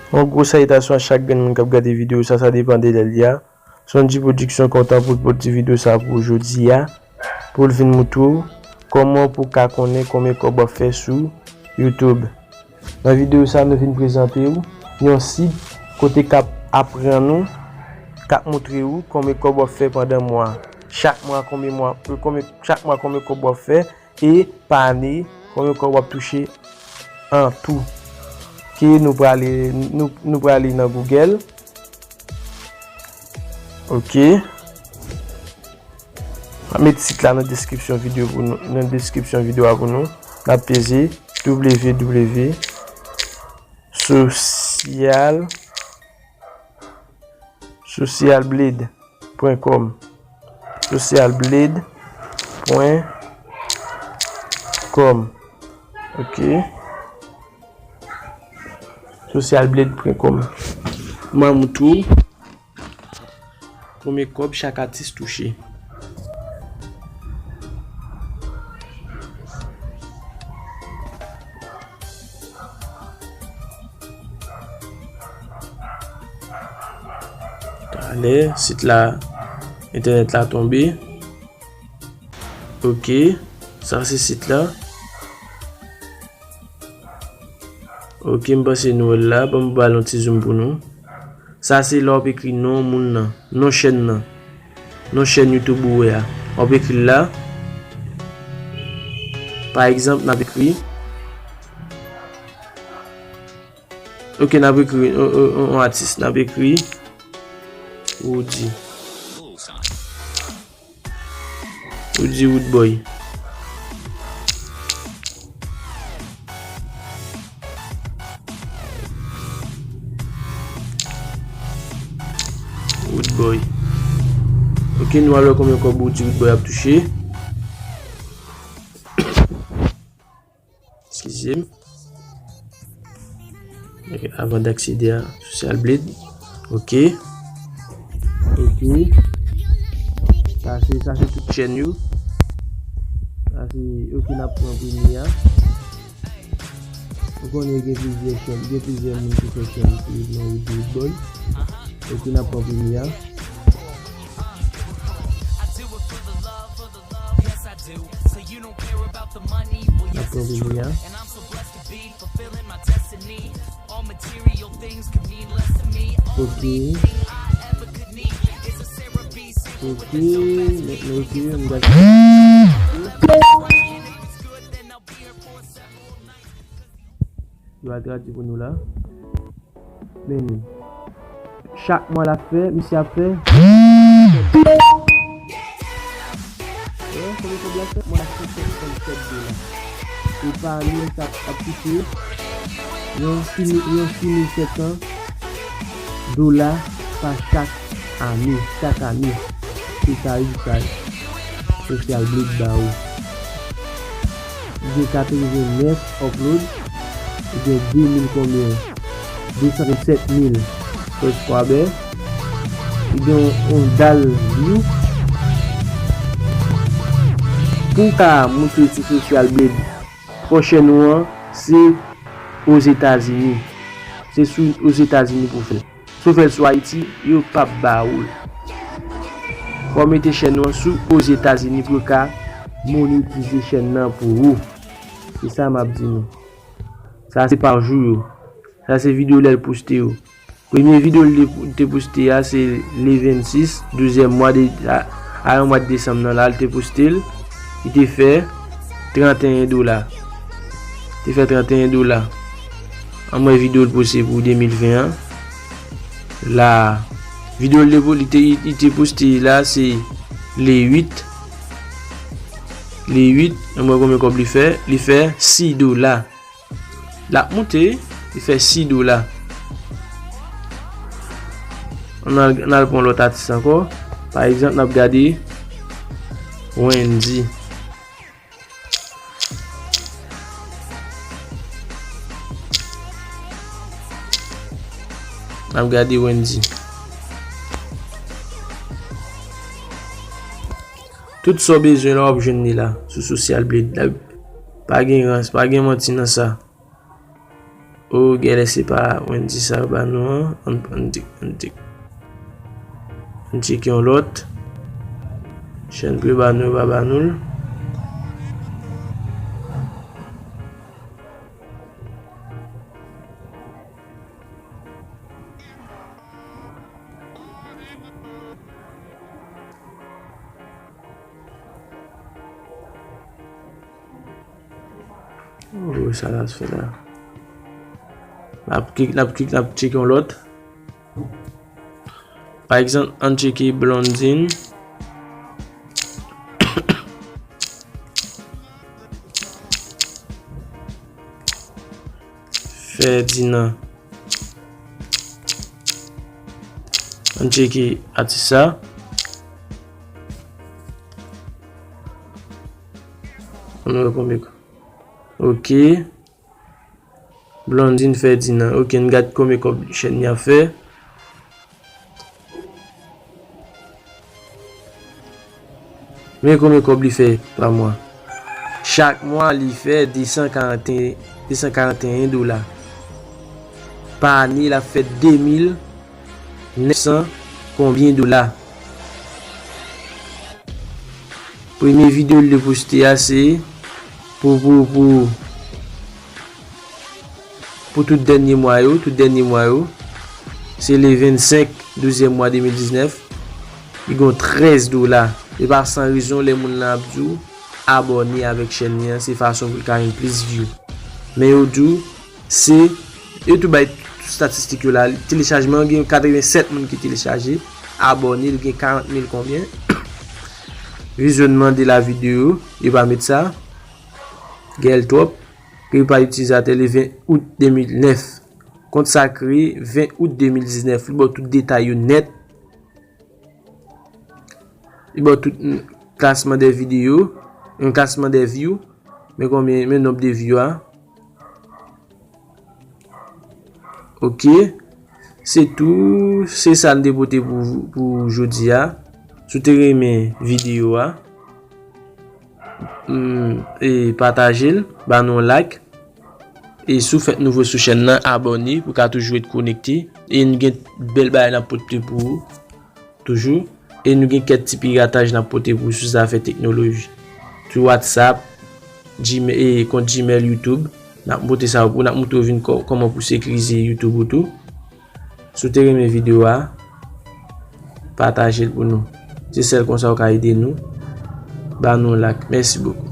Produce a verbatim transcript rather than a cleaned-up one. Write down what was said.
Yon gwo salitasyon a chak grenn moun k ap gade videyo sa, sa depann de lè l ye a. Sonji Production kontan pou l pote videyo sa pou w jodi a, pou l vin moutre w kòman pou w ka konnen konbyen kòb w ap fè sou YouTube. Nan videyo sa, nou vin prezante w yon sit kote k ap aprann ou, k ap moutre w konbyen kòb w ap fè pandan mwa. Chak mwa, konbyen mwa, konbyen, chak mwa, konbyen kòb w ap fè, e pa ane, konbyen kòb w ap touche an tou. Ke nou prale, nou, nou prale nan Google. Ok. M ap met sit la nan deskripsyon videyo pou nou, nan deskripsyon videyo a pou nou. N ap peze w w w social, socialblade pwen com. Socialblade pwen com. Ok. Socialblade pwen com. Mwen moutre w konbyen kòb chak atis touche. Talè, sit la, entènèt la tonbe. Ok, sa se sit la. Ok, m panse nou wè l la. Ban m ba l yon ti zoom pou nou. Sa se lè w ap ekri non moun nan, non chèn nan, non chèn YouTube ou wè a. W ap ekri l la. Pa egzanp, n ap ekri. Ok, n ap ekri yon, yon, yon, yon atis. N ap ekri Roody. Ou di Roodboy. Roodboy. Ok, nou al wè konbyen kòb Roody Roodboy ap touche. Eskize m. Ok, avant d'accéder à Social Blade. Ok. Ok. Sa se, sa se tout chèn yo. Sa se, ok, n ap pran premye a. Ou konnen gen plizyè chèn, gen plizyè moun ki fè chèn ki nan Roodboy. Ok, n ap pran premye a. N ap pran premye a. Ok. Ok, men, men ok, m gade. Yo al tradui pou nou la. Men, chak mwa l ap fè, misye ap fè. Wè, konbyen kòb l ap fè? Mwa, senkant sèt dola. E pa ane, sa ap touche yon sis mil, yon sis mil sèt san dola pa chak ane, chak ane. Se sa rezilta Social Blade ba ou. Li gen katrevennnèf upload, li gen de mil konbyen? De san vennsèt mil subscriber. Li gen yon, yon dal view. Pou w ka moute sou Social Blade, fò chèn ou an, se Ozetazini. Se sou Ozetazini pou w fè l. Si w fè l sou Ayiti, yo p ap ba ou l. Fò w mete chèn ou an sou Ozetazini pou yo ka monetize chèn nan pou ou. Se sa m ap di nou. Sa se pa jou yo. Sa se videyo lè l poste yo. Premye videyo l te, te poste a se le vennsis, douzyèm mwa de, a, a yon mwa de desanm nan la, l te poste l. Li te fè tranteyen dola. Te fè tranteyen dola. An mwen videyo l poste pou de mil ven an. La, videyo l te, li te, li te poste la se le uit. Le uit, an mwen konbyen kòb li fè? Li fè sis dola. L ap moute, li fè sis dola. Ann al, ann al pran lòt atis ankò. Pa egzanp, n ap gade Wendy. N ap gade Wendy. Tout sa w bezwen la, w ap jwenn li la, sou Social Blade la. Pa gen rans, pa gen manti nan sa. O, genlè se pa Wendy sa yo ba nou an. Ann, ann, ann, ann tcheke yon lòt. Chèn pou yo ba nou, yo pa ba nou l. Oh, sa l ap fè la. N ap klik, n ap klik, n ap tcheke yon lòt. Pa egzanp, ann tcheke Blondine. Ferdinand. Ann tcheke atis sa. Ann wè konbyen. Ok. Blondine Ferdinand. Ok, n gad konbyen kòb chèn li ap fè. Men konbyen kòb li fè pa mwa. Chak mwa, li fè de san karant, de san karant et un dola. Pa ane, l ap fè de mil nèf san konbyen dola. Premye videyo li poste a, se pou, pou, pou, pou tout dènye mwa yo, tout dènye mwa yo. Se le vennsenk douzyèm mwa de mil diznèf. Li gen trèz dola. E pa san rezon, lè moun lan ap di w abòne avèk chèn li an, se fason pou l ka jwenn plis view. Men yo di w, se, yo tou bay tout statistik yo la. Telechajman, gen katrevennsèt moun ki telechaje, abòne, li gen karant mil konbyen. Vizyonman de la videyo, yo pa met sa. Gèl twòp. Pli pa itilizatè le ven out de mil nèf. Kont sa kreye ven out de mil diznèf. Li ba w tout detay yo nèt. Li ba w tout n-, klasman de videyo, yon klasman de view. Men konbyen, men nonb de view a. Ok. Se tou, se sa n te pote pou, pou jodi a. Si w te renmen videyo a, mm, e pataje l, ba nou yon like. E si w fèk nouvo sou chèn nan, abòne pou w ka toujou ret konekte. E n gen bèl bagay n ap pote pou ou toujou. E nou gen kèk ti pirataj n ap pote pou w sou zafè teknoloji. Sou WhatsApp, Gmail, e kont Gmail, YouTube. N ap montre sa pou w, n ap montre w vin kò-, kòman pou sekirize YouTube ou tou. Si w te renmen videyo a, pataje l pou nou. Se sèl konsa w ka ede nou. Ba nou yon like. Mèsi bokou.